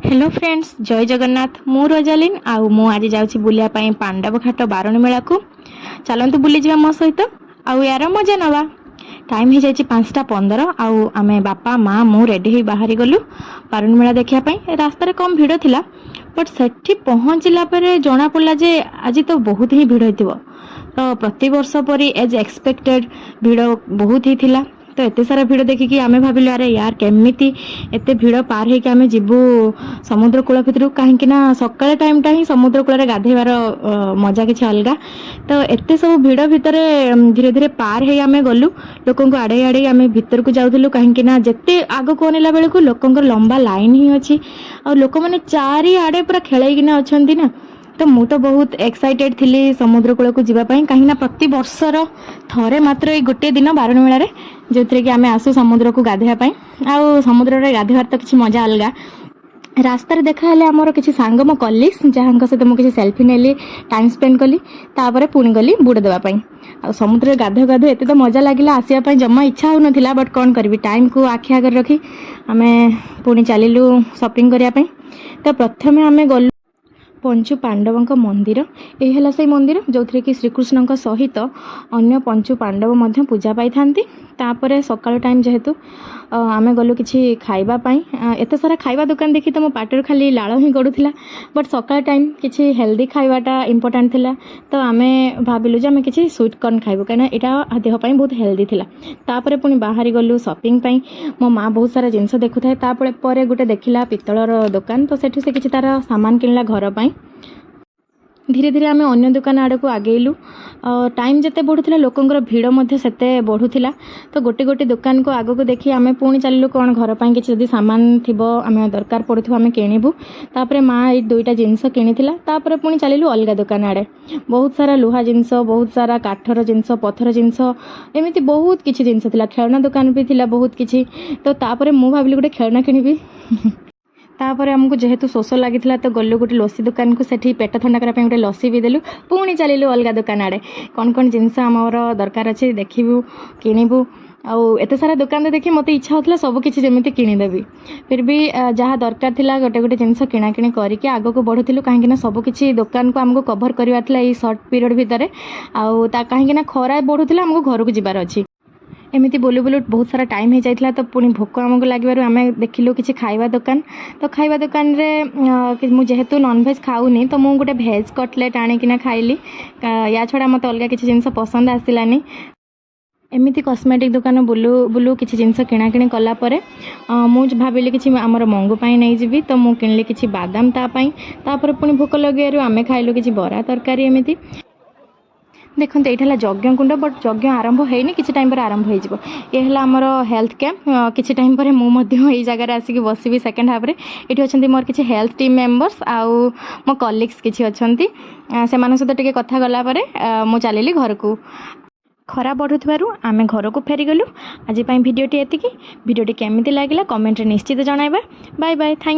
Hello friends, ଜୟ ଜଗନ୍ନାଥ। ମୁଁ ରୋଜାଲିନ୍ ଆଉ ମୁଁ ଆଜି ଯାଉଛି ବୁଲିବା ପାଇଁ ପାଣ୍ଡବ ଘାଟ ବାରୁଣୀ ମେଳାକୁ। ଚାଲନ୍ତୁ ବୁଲିଯିବା ମୋ ସହିତ ଆଉ ୟାର ମଜା ନେବା। ଟାଇମ୍ ହେଇଯାଇଛି 5ଟା 15 ଆଉ ଆମେ ବାପା, ମା, ମୁଁ ରେଡ଼ି ହେଇ ବାହାରି ଗଲୁ ବାରୁଣୀ ମେଳା ଦେଖିବା ପାଇଁ। ରାସ୍ତାରେ କମ୍ ଭିଡ଼ ଥିଲା, ବଟ୍ ସେଠି ପହଞ୍ଚିଲା ପରେ ଜଣାପଡ଼ିଲା ଯେ ଆଜି ତ ବହୁତ ହିଁ ଭିଡ଼ ହେଇଥିବ। ତ ପ୍ରତିବର୍ଷ ପରି, ଏଜ୍ ଏକ୍ସପେକ୍ଟେଡ୍, ଭିଡ଼ ବହୁତ ହିଁ ଥିଲା। ତ ଏତେ ସାରା ଭିଡ଼ ଦେଖିକି ଆମେ ଭାବିଲୁ, ଆରେ ୟାର, କେମିତି ଏତେ ଭିଡ଼ ପାର ହେଇକି ଆମେ ଯିବୁ ସମୁଦ୍ର କୂଳ ଭିତରକୁ? କାହିଁକି ନା ସକାଳ ଟାଇମ୍ଟା ହିଁ ସମୁଦ୍ର କୂଳରେ ଗାଧେଇବାର ମଜା କିଛି ଅଲଗା। ତ ଏତେ ସବୁ ଭିଡ଼ ଭିତରେ ଧୀରେ ଧୀରେ ପାର ହେଇ ଆମେ ଗଲୁ। ଲୋକଙ୍କୁ ଆଡ଼େଇ ଆଡ଼େଇ ଆମେ ଭିତରକୁ ଯାଉଥିଲୁ, କାହିଁକି ନା ଯେତେ ଆଗକୁ ଅନେଇଲା ବେଳକୁ ଲୋକଙ୍କର ଲମ୍ବା ଲାଇନ୍ ହିଁ ଅଛି ଆଉ ଲୋକମାନେ ଚାରିଆଡ଼େ ପୁରା ଖେଳେଇକିନା ଅଛନ୍ତି ନା। ତ ମୁଁ ତ ବହୁତ ଏକ୍ସାଇଟେଡ୍ ଥିଲି ସମୁଦ୍ର କୂଳକୁ ଯିବା ପାଇଁ, କାହିଁକିନା ପ୍ରତି ବର୍ଷର ଥରେ ମାତ୍ର ଏଇ ଗୋଟିଏ ଦିନ ବାରୁଣୀ ମେଳାରେ, ଯେଉଁଥିରେ କି ଆମେ ଆସୁ ସମୁଦ୍ରକୁ ଗାଧୋଇବା ପାଇଁ। ଆଉ ସମୁଦ୍ରରେ ଗାଧୋଇବାର ତ କିଛି ମଜା ଅଲଗା। ରାସ୍ତାରେ ଦେଖା ହେଲେ ଆମର କିଛି ସାଙ୍ଗ, ମୋ କଲିଗ୍ସ, ଯାହାଙ୍କ ସହିତ ମୁଁ କିଛି ସେଲ୍ଫି ନେଲି, ଟାଇମ୍ ସ୍ପେଣ୍ଡ କଲି। ତାପରେ ପୁଣି ଗଲି ବୁଡ଼ ଦେବା ପାଇଁ। ଆଉ ସମୁଦ୍ରରେ ଗାଧୋଉ ଗାଧୋଉ ଏତେ ତ ମଜା ଲାଗିଲା, ଆସିବା ପାଇଁ ଜମା ଇଚ୍ଛା ହେଉନଥିଲା। ବଟ୍ କ'ଣ କରିବି, ଟାଇମ୍କୁ ଆଖି ଆଗରେ ରଖି ଆମେ ପୁଣି ଚାଲିଲୁ ସପିଂ କରିବା ପାଇଁ। ତ ପ୍ରଥମେ ଆମେ ଗଲୁ ପଞ୍ଚୁ ପାଣ୍ଡବଙ୍କ ମନ୍ଦିର। ଏହି ହେଲା ସେଇ ମନ୍ଦିର, ଯେଉଁଥିରେ କି ଶ୍ରୀକୃଷ୍ଣଙ୍କ ସହିତ ଅନ୍ୟ ପଞ୍ଚୁ ପାଣ୍ଡବ ମଧ୍ୟ ପୂଜା ପାଇଥାନ୍ତି। ତାପରେ ସକାଳ ଟାଇମ୍ ଯେହେତୁ, ଆମେ ଗଲୁ କିଛି ଖାଇବା ପାଇଁ। ଏତେ ସାରା ଖାଇବା ଦୋକାନ ଦେଖି ତ ମୋ ପାଟିରୁ ଖାଲି ଲାଳ ହିଁ ଗଡ଼ୁଥିଲା। ବଟ୍ ସକାଳ ଟାଇମ୍ କିଛି ହେଲ୍ଦି ଖାଇବାଟା ଇମ୍ପୋର୍ଟାଣ୍ଟ ଥିଲା। ତ ଆମେ ଭାବିଲୁ ଯେ ଆମେ କିଛି ସୁଇଟ୍ କର୍ନ ଖାଇବୁ, କାହିଁକିନା ଏଇଟା ଦେହ ପାଇଁ ବହୁତ ହେଲ୍ଦି ଥିଲା। ତାପରେ ପୁଣି ବାହାରି ଗଲୁ ସପିଂ ପାଇଁ। ମୋ ମା ବହୁତ ସାରା ଜିନିଷ ଦେଖୁଥାଏ। ତାପରେ ପରେ ଗୋଟେ ଦେଖିଲା ପିତ୍ତଳର ଦୋକାନ, ତ ସେଠୁ ସେ କିଛି ତାର ସାମାନ କିଣିଲା ଘର ପାଇଁ। ଧୀରେ ଧୀରେ ଆମେ ଅନ୍ୟ ଦୋକାନ ଆଡ଼କୁ ଆଗେଇଲୁ। ଟାଇମ୍ ଯେତେ ବଢ଼ୁଥିଲା, ଲୋକଙ୍କର ଭିଡ଼ ମଧ୍ୟ ସେତେ ବଢ଼ୁଥିଲା। ତ ଗୋଟେ ଗୋଟେ ଦୋକାନକୁ ଆଗକୁ ଦେଖି ଆମେ ପୁଣି ଚାଲିଲୁ, କ'ଣ ଘର ପାଇଁ କିଛି ଯଦି ସାମାନ ଥିବ, ଆମେ ଦରକାର ପଡ଼ୁଥିବ, ଆମେ କିଣିବୁ। ତାପରେ ମା ଏଇ ଦୁଇଟା ଜିନିଷ କିଣିଥିଲା। ତାପରେ ପୁଣି ଚାଲିଲୁ ଅଲଗା ଦୋକାନ ଆଡ଼େ। ବହୁତ ସାରା ଲୁହା ଜିନିଷ, ବହୁତ ସାରା କାଠର ଜିନିଷ, ପଥର ଜିନିଷ, ଏମିତି ବହୁତ କିଛି ଜିନିଷ ଥିଲା। ଖେଳନା ଦୋକାନ ବି ଥିଲା ବହୁତ କିଛି। ତ ତାପରେ ମୁଁ ଭାବିଲି ଗୋଟେ ଖେଳନା କିଣିବି। ତାପରେ ଆମକୁ ଯେହେତୁ ଶୋଷ ଲାଗିଥିଲା, ତ ଗଲୁ ଗୋଟେ ଲସି ଦୋକାନକୁ। ସେଠି ପେଟ ଥଣ୍ଡା କରିବା ପାଇଁ ଗୋଟେ ଲସି ପିଇଦେଲୁ। ପୁଣି ଚାଲିଲୁ ଅଲଗା ଦୋକାନ ଆଡ଼େ, କ'ଣ କ'ଣ ଜିନିଷ ଆମର ଦରକାର ଅଛି ଦେଖିବୁ, କିଣିବୁ। ଆଉ ଏତେ ସାରା ଦୋକାନ ଦେଖି ମୋତେ ଇଚ୍ଛା ହେଉଥିଲା ସବୁ କିଛି ଯେମିତି କିଣିଦେବି। ଫିର୍ ବି ଯାହା ଦରକାର ଥିଲା, ଗୋଟେ ଗୋଟେ ଜିନିଷ କିଣାକିଣି କରିକି ଆଗକୁ ବଢ଼ୁଥିଲୁ, କାହିଁକିନା ସବୁ କିଛି ଦୋକାନକୁ ଆମକୁ କଭର୍ କରିବାର ଥିଲା ଏଇ ସର୍ଟ ପିରିୟଡ଼ ଭିତରେ। ଆଉ ତା କାହିଁକିନା ଖରା ବଢ଼ୁଥିଲା, ଆମକୁ ଘରକୁ ଯିବାର ଅଛି। ଏମିତି ବୁଲୁ ବୁଲୁ ବହୁତ ସାରା ଟାଇମ୍ ହେଇଯାଇଥିଲା। ତ ପୁଣି ଭୋକ ଆମକୁ ଲାଗିବାରୁ ଆମେ ଦେଖିଲୁ କିଛି ଖାଇବା ଦୋକାନ। ତ ଖାଇବା ଦୋକାନରେ ମୁଁ ଯେହେତୁ ନନଭେଜ୍ ଖାଉନି, ତ ମୁଁ ଗୋଟେ ଭେଜ୍ କଟଲେଟ୍ ଆଣିକିନା ଖାଇଲି। ୟା ଛଡ଼ା ମୋତେ ଅଲଗା କିଛି ଜିନିଷ ପସନ୍ଦ ଆସିଲାନି। ଏମିତି କସ୍ମେଟିକ୍ ଦୋକାନ ବୁଲୁ ବୁଲୁ କିଛି ଜିନିଷ କିଣାକିଣି କଲା ପରେ ମୁଁ ଭାବିଲି କିଛି ଆମର ମଙ୍ଗୁ ପାଇଁ ନେଇଯିବି। ତ ମୁଁ କିଣିଲି କିଛି ବାଦାମ ତା ପାଇଁ। ତାପରେ ପୁଣି ଭୋକ ଲାଗିବାରୁ ଆମେ ଖାଇଲୁ କିଛି ବରା ତରକାରୀ ଏମିତି। ଦେଖନ୍ତୁ, ଏଇଟା ହେଲା ଯଜ୍ଞ କୁଣ୍ଡ, ବଟ୍ ଯଜ୍ଞ ଆରମ୍ଭ ହେଇନି, କିଛି ଟାଇମ୍ ପରେ ଆରମ୍ଭ ହେଇଯିବ। ଏ ହେଲା ଆମର ହେଲ୍ଥ କ୍ୟାମ୍ପ। କିଛି ଟାଇମ୍ ପରେ ମୁଁ ମଧ୍ୟ ଏଇ ଜାଗାରେ ଆସିକି ବସିବି ସେକେଣ୍ଡ ହାଫ୍ରେ। ଏଠି ଅଛନ୍ତି ମୋର କିଛି ହେଲ୍ଥ ଟିମ୍ ମେମ୍ବର୍ସ ଆଉ ମୋ କଲିଗ୍ସ କିଛି ଅଛନ୍ତି। ସେମାନଙ୍କ ସହିତ ଟିକେ କଥା ଗଲା ପରେ ମୁଁ ଚାଲିଲି ଘରକୁ। ଖରା ବଢ଼ୁଥିବାରୁ ଆମେ ଘରକୁ ଫେରିଗଲୁ। ଆଜି ପାଇଁ ଭିଡ଼ିଓଟି ଏତିକି। ଭିଡ଼ିଓଟି କେମିତି ଲାଗିଲା, କମେଣ୍ଟରେ ନିଶ୍ଚିତ ଜଣାଇବା। Bye bye, thank.